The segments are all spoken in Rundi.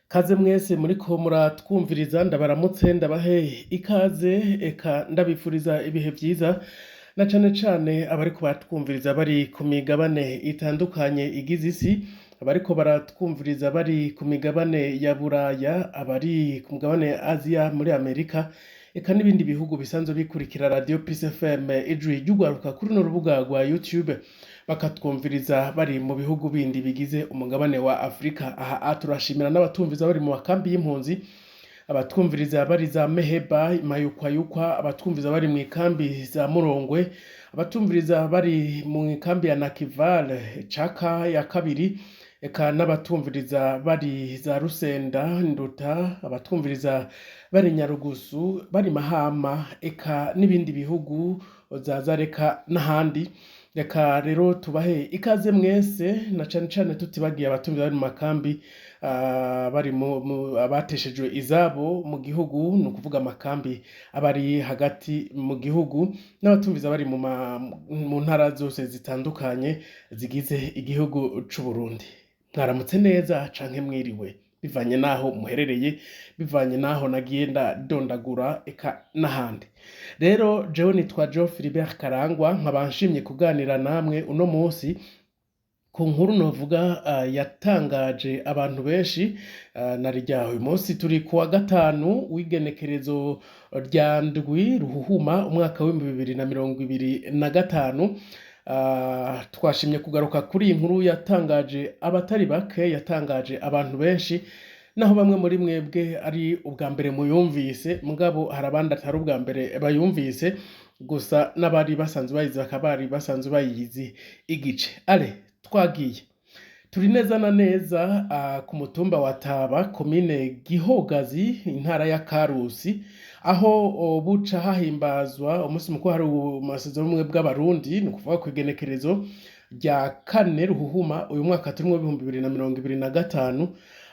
Kaze mwese muriko muratwumviriza, ndabaramutse, ndabahe ikaze, eka ndabifuriza ibihe vyiza, na cane cane abariko baratwumviriza bari ku migabane itandukanye igize isi, abariko baratwumviriza bari ku migabane ya Buraya, abari ku mugabane Aziya, muri Amerika, eka n'ibindi bihugu bisanzwe bikurikira Radio Peace FM Ijwi ry'Ugwaruka kuri runo rubuga rwa YouTube, bakatwumviriza bari mu bihugu bindi bigize umugabane wa Afrika. Aha turashimira n'abatumviriza bari mu makambi y'impunzi, abatwumviriza bari za Meheba, Mayukwayukwa, abatwumviriza bari mu ikambi za Murongwe, abatumviriza bari mu ikambi ya Nakivale Caka ya kabiri, eka n'abatumviriza bari za Rusenda, Nduta, abatwumviriza bari Nyarugusu, bari Mahama, eka n'ibindi bihugu za Zareka n'ahandi. Reka rero tubahe ikaze mwese, na cane cane tutibagiye abatumviriza bari mu makambi, bari mu abateshejwe izabo mu gihugu, ni ukuvuga amakambi aba ari hagati mu gihugu, n'abatumviriza bari mu ntara zose zitandukanye zigize igihugu c'Uburundi. Mwaramutse neza canke mwiriwe, bivanye n'aho muherereye, bivanye n'aho nagiye ndadondagura, eka n'ahandi. Rero jewe nitwa Joe Philibert Karangwa, nkaba nshimye kuganira namwe uno munsi ku nkuru novuga yatangaje abantu benshi, narirya uyu munsi turi kuwa gatanu w'igenekerezo rya 7 Ruhuhuma umwaka w'2025. Twashimye kugaruka kuri iyi nkuru yatangaje abatari bake, yatangaje abantu benshi, naho bamwe muri mwebwe ari ubwa mbere muyumvise, mugabo hari abandi atari ubwa mbere bayumvise, gusa n'abari basanzwe bayizi bakaba bari basanzwe bayizi igice. Ale twagiye turi neza na neza ku mutumba wa Taba, komine Gihogazi, intara ya Karusi, aho buca hahimbazwa umunsi mukuru hari amasezerano y'ubumwe bw'Abarundi, ni ukuvuga ku igenekerezo rya 4 Ruhuhuma uyu mwaka turimwo 2025,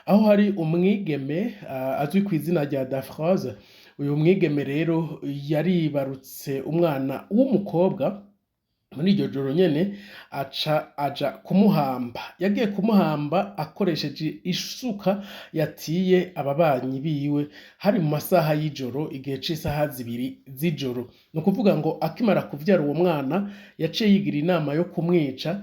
aho hari umwigeme azwi ku izina rya Dafroze. Uyu mwigeme rero yaribarutse umwana w'umukobwa muri iryo joro nyene, aca aja kumuhamba. Yagiye kumuhamba akoresheje isuka yatiye ababanyi biwe, hari mu masaha y'ijoro, igihe c'isaha 2 z'ijoro. Ni ukuvuga ngo akimara kuvyara uwo mwana yaciye yigira inama yo kumwica,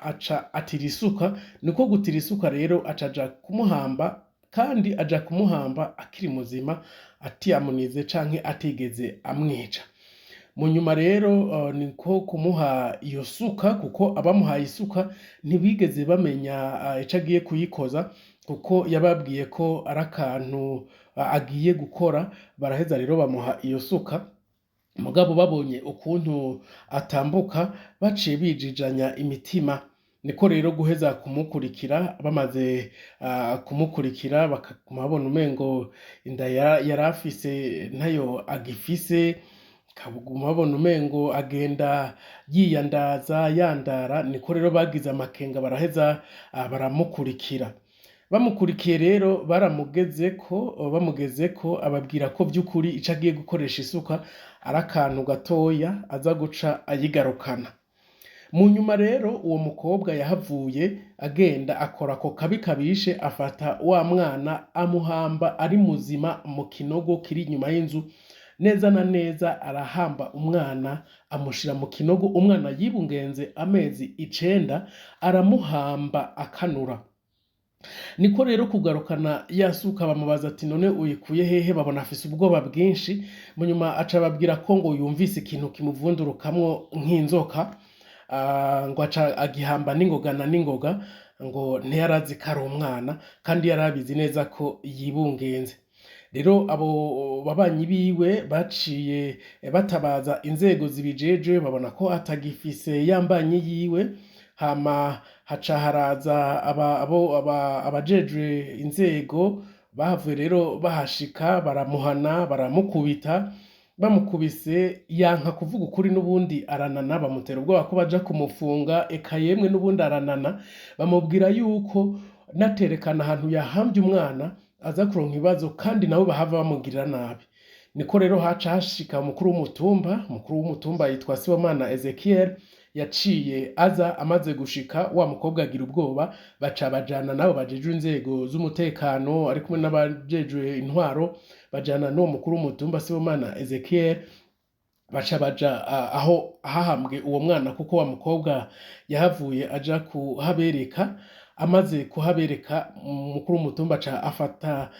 aca atira isuka. Niko gutira isuka rero, aca aja kumuhamba, kandi aja kumuhamba akiri muzima, atiyamunize canke atigeze amwica. Mu nyuma rero niko kumuha iyo suka, kuko abamuhaye isuka ntibigeze bamenya ico agiye kuyikoza, kuko yababwiye ko ari akantu agiye gukora. Baraheza rero bamuha iyo suka, mugabo babonye ukuntu atambuka baciye bijijanya imitima. Niko rero guheza kumukurikira. Bamaze kumukurikira bakaguma babona umengo inda yari afise ntayo agifise, bakaguma babona umengo agenda yiyandaza yandara. Niko rero bagize amakenga, baraheza baramukurikira. Bamukurikiye rero baramugezeko, bamugezeko ababwira ko vy'ukuri ico agiye gukoresha isuka ari akantu gatoya, aza guca ayigarukana. Mu nyuma rero uwo mukobwa yahavuye agenda akora ako kabi kabishe, afata wa mwana amuhamba ari muzima mu kinogo kiri inyuma y'inzu. Neza na neza arahamba umwana, amushira mu kinogo. Umwana yibungenze amezi 9, aramuhamba akanura. Niko rero kugarukana ya suka. Bamubaza ati: "None uyikuye hehe?" Babona afise ubwoba bwinshi. Mu nyuma aca ababwira ko ngo yumvise ikintu kimuvundurukamwo nk'inzoka, ngo aca agihamba n'ingoga na n'ingoga, ngo ntiyarazi ko ari umwana kandi yarabizi neza ko yibungenze. Rero abo babanyi biwe baciye batabaza inzego zibijejwe, babona ko atagifise yambanyi yiwe. Hama haca haraza abajejwe inzego. Bahavuye rero bahashika, baramuhana, baramukubita. Bamukubise yanka kuvuga ukuri, n'ubundi aranana. Bamutera ubwoba ko baja kumufunga, eka yemwe n'ubundi aranana. Bamubwira yuko naterekana ahantu yahambye umwana aza kuronka ibibazo, kandi nabo bahava bamugirira nabi. Niko rero haca hashika umukuru w'umutumba. Umukuru w'umutumba yitwa Sibomana Ezekiel. Yaciye aza, amaze gushika wa mukobwa agira ubwoba, baca bajana n'abo bajejwe inzego z'umutekano, ari kumwe n'abajejwe intwaro, bajana n'uwo mukuru w'umutumba Sibomana Ezekiel, baca baja aho hahambwe uwo mwana, kuko wa mukobwa yahavuye aja kuhabereka. Amaze kuhabereka, umukuru w'umutumba aca afata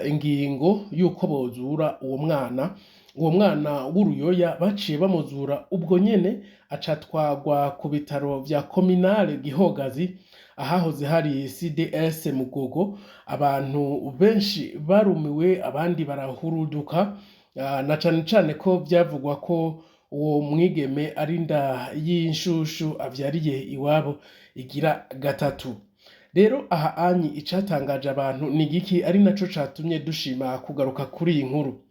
ingingo yuko bozura uwo mwana. Uwo mwana w'uruyoya baciye bamuzura ubwo nyene, aca atwarwa ku bitaro vya kominale Gihogazi, ahahoze hari CDS Mugogo. Abantu benshi barumiwe, abandi barahuruduka, na cane cane ko vyavugwa ko uwo mwigeme ari inda y'inshushu avyariye iwabo igira gatatu. Rero aha anyi icatangaje abantu ni igiki, ari naco catumye dushima kugaruka kuri iyi nkuru?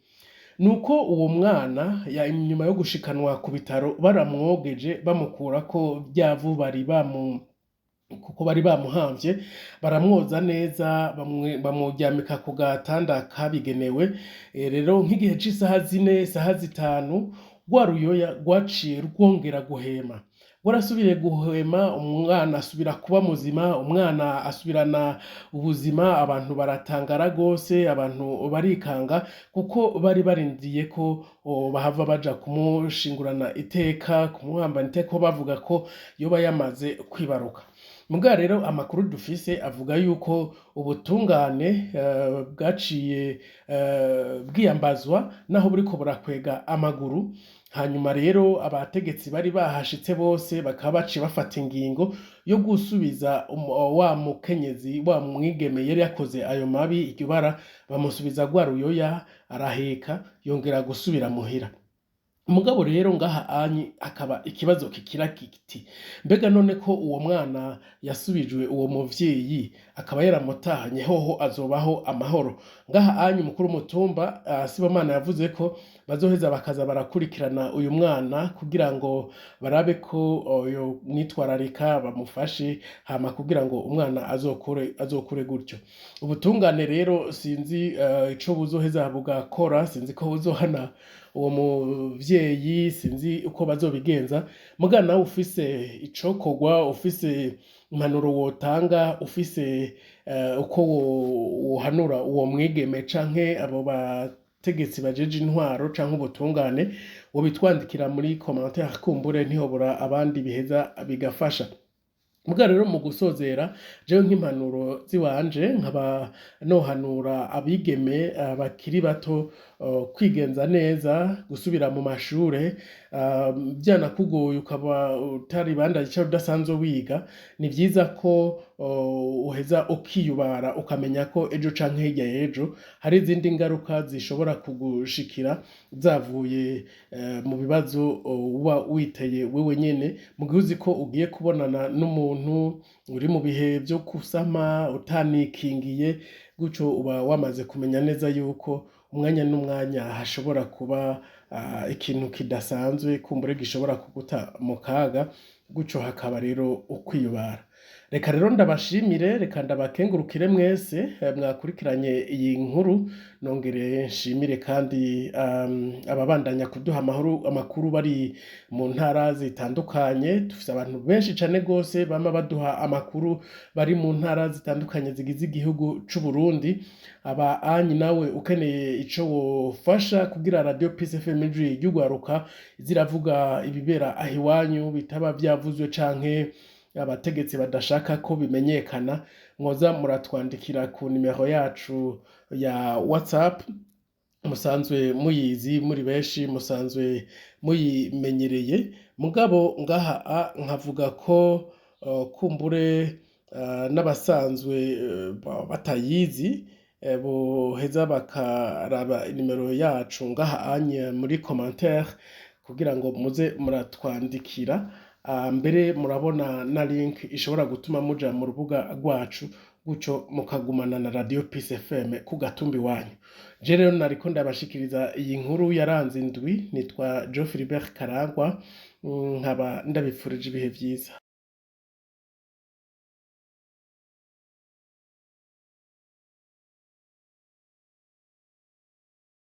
Nuko uwo mwana ya inyuma yo gushikanwa ku bitaro, baramwogeje, bamukurako rya vu bari bamu, kuko bari bamuhamvye, baramwoza neza, bamuryamika ku gatanda kabigenewe. Rero nk'igihe c'isaha 4, isaha 5, rwa ruyoya rwaciye rwongera guhema, rwarasubiriye guhema, umwana asubira kuba muzima, umwana asubirana ubuzima. Abantu baratangara gose, abantu barikanga, kuko bari barindiye ko bahava baja kumushingurana iteka, kumuhambana iteka, bavuga ko yoba yamaze kwibaruka. Muga rero amakuru dufise avuga yuko ubutungane bwaciye bwiyambazwa, naho buriko burakwega amaguru. Hanyuma rero abategetsi bari bahashitse bose bakaba baciye bafata ingingo yo gusubiza wa mukenyezi, wa mwigeme yari yakoze ayo mabi, iryo bara, bamusubiza rwa ruyoya, araheka, yongera gusubira muhira. Mugabo rero ngaha anyi akaba ikibazo kikira kiti: mbega none ko uwo mwana yasubijwe uwo muvyeyi akaba yaramutahanye, hoho azobaho amahoro? Ngaha anyi umukuru w'umutumba Sibomana yavuze ko bazoheza bakaza barakurikirana uyu mwana kugira ngo barabe ko yo mwitwararika, bamufashe, hama kugira ngo umwana azokure gutyo. Ubutungane rero sinzi ico buzoheza bugakora, sinzi ko buzohana uwo muvyeyi, sinzi uko bazobigenza. Muga nawe ufise icokorwa, ufise impanuro wotanga, ufise uko wohanura uwo mwigeme canke abo bategetsi bajeje intwaro canke ubutungane, wobitwandikira muri commentaire, kumbure ntihobora abandi biheza bigafasha. Muga rero mu gusozera, jewe nk'impanuro ziwanje nkaba nohanura abigeme bakiri bato kwigenza neza, gusubira mu mashure. Vyanakugoye ukaba utaribandanya canke udasanzwe wiga, ni vyiza ko uheza ukiyubara, ukamenya ko ejo canke hirya y'ejo hari izindi ngaruka zishobora kugushikira zavuye mu bibazo uba witeye wewe nyene. Mu gihe uzi ko ugiye kubonana n'umuntu uri mu bihe vyo gusama utanikingiye gutyo, uba wamaze kumenya neza yuko umwanya n'umwanya hashobora kuba ikintu kidasanzwe, kumbure gishobora kuguta mu kaga, gutyo hakaba rero ukwiyubara. Reka rero ndabashimire, reka ndabakengurukire mwese mwakurikiranye iyi nkuru. Nongere nshimire kandi ababandanya kuduha amakuru bari mu ntara zitandukanye. Dufise abantu benshi cane gose bama baduha amakuru bari mu ntara zitandukanye zigize igihugu c'u Burundi. Aba anyi nawe ukeneye ico wofasha kugira Radio Peace FM Ijwi ry'Ugwaruka ziravuga ibibera aho iwanyu bitaba vyavuzwe canke abategetsi badashaka ko bimenyekana, mwoza muratwandikira ku nimero yacu ya WhatsApp musanzwe muyizi, muri benshi musanzwe muyimenyereye. Mugabo ngaha nkavuga ko kumbure n'abasanzwe batayizi boheza bakaraba inimero yacu ngaha anye muri commentaire kugira ngo muze muratwandikira. Mbere murabona na link ishobora gutuma muja mu rubuga rwacu, gutyo mukagumana na Radio Peace FM ku gatumba iwanyu. Je rero nariko ndabashikiriza iyi nkuru yaranze indwi, nitwa Joe Philibert Karangwa, nkaba ndabipfurije ibihe vyiza.